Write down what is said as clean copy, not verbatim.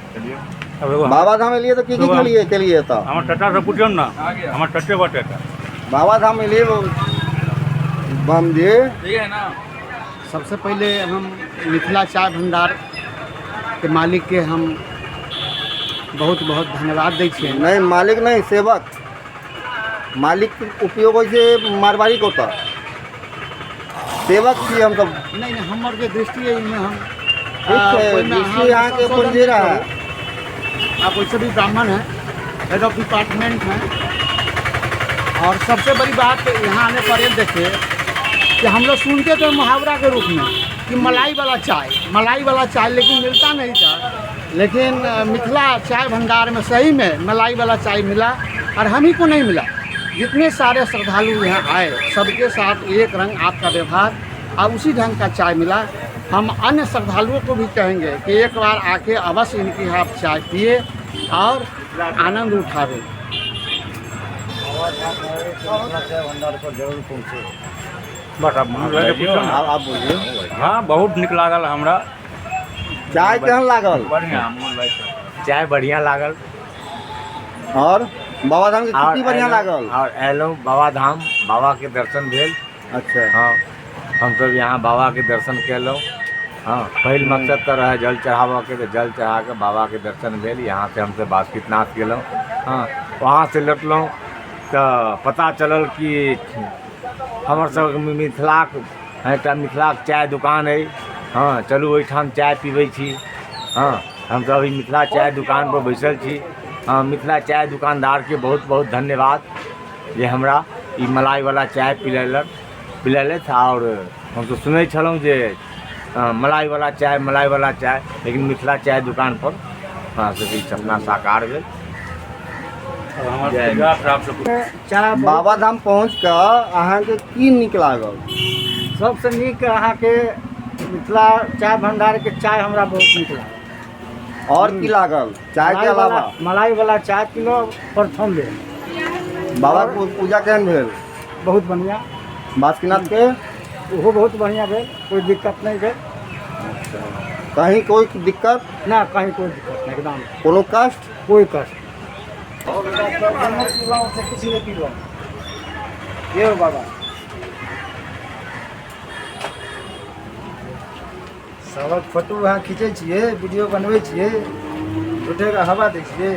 आब एगो बाबा धाम एलियै तऽ की की केलियै केलियै तऽ? हमर चाचासँ पुछियौ ने, हमर चचे बटे। बाबा धाम एलियै बम जी। सबसे पहले हम मिथिला चाय भंडार के मालिक के हम बहुत बहुत धन्यवाद दै छियनि। नहि, मालिक नहि, सेवक। मालिक उपयोग होइ छै मारवाड़ीके ओतऽ, सेवक छियै हमसब। नहि नहि, हमर जे दृष्टि है एहिमे हम ठीक छै। ओहिमे दृष्टि अहाँके संशोधन अपन जे रहए। करू। आप वैसे भी ब्राह्मण हैं, हेड ऑफ डिपार्टमेंट हैं और सबसे बड़ी बात यहाँ आने पर ये देखिए कि हम लोग सुनते थे मुहावरा के रूप में कि मलाई वाला चाय, मलाई वाला चाय, लेकिन मिलता नहीं था। लेकिन मिथिला चाय भंडार में सही में मलाई वाला चाय मिला और हम ही को नहीं मिला, जितने सारे श्रद्धालु यहाँ आए, सबके साथ एक रंग आपका व्यवहार और उसी ढंग का चाय मिला। हम अन्य श्रद्धालुओं को भी कहेंगे कि एक बार आके अवश्य इनकी आप चाय पिए और आनंद उठावें। भंडार पर जरूर पहुँचे। बस, आब मनोज भाइके पुछियौ ने। आब आप बोलिए। हँ, बहुत नीक लागल हमरा। चाय केहन लागल? बढ़िआँ, मनोज भाइ से। चाय बढ़िआँ लागल। और बाबा धाम के और की बढ़िआँ अयलहुँ- लागल? और अयलहुँ बाबा धाम, बाबाके दर्शन भेल। हँ, हमसब यहाँ बाबाके दर्शन केलहुँ। हँ, पहिल मकसद तऽ रहै जल चढ़ाबऽके, तऽ जल चढ़ा कऽ बाबाके दर्शन भेल। यहाँ से हमसब बासुकीनाथ गेलहुँ। हँ, वहाँ से लौटलहुँ तऽ पता चलल कि हमर सबके मिथिलाक एकटा मिथिलाक चाय दुकान अइ। हँ, चलू ओहिठाम चाय पीबै छी। हँ, हमसब अभी मिथिला चाय दुकानपर बैसल छी। हँ, मिथिला चाय दुकानदारके बहुत बहुत धन्यवाद जे हमरा ई मलाइवला चाय पिलेलक पिलेलथि। आओर हमसब सुनै छलहुँ जे मलाइवला चाय, मलाइवला चाय, लेकिन मिथिला चाय दुकानपर हमरा सबके ई सपना साकार भेल। आब हमर जय पूजा प्राप्त। चाय बहुत- बाबा धाम पहुँच कऽ अहाँके की नीक लागल? सबसँ नीक अहाँके मिथिला चाय भंडारके चाय हमरा बहुत नीक लागल। और की लागल चाय के मलाई वाला- अलावा? मलाई वाला चाय पीलहुँ प्रथम बेर। बाबा के पूजा केहन भेल? बहुत बढ़िआँ। बासुकीनाथ के? ओहो बहुत बढ़िआँ भेल, कोइ दिक्कत नहि भेल। कहीं कोई दिक्कत? ना, कहीं कोई दिक्कत नहीं, एकदम। कोनो कष्ट? कोई कष्ट पीलहुँ से किछु नहि पीलहुँ। ये बाबा। सबक फोटो अहाँ खींचै छियै, वीडियो बनबै छियै, झूठेके हवा दै छियै।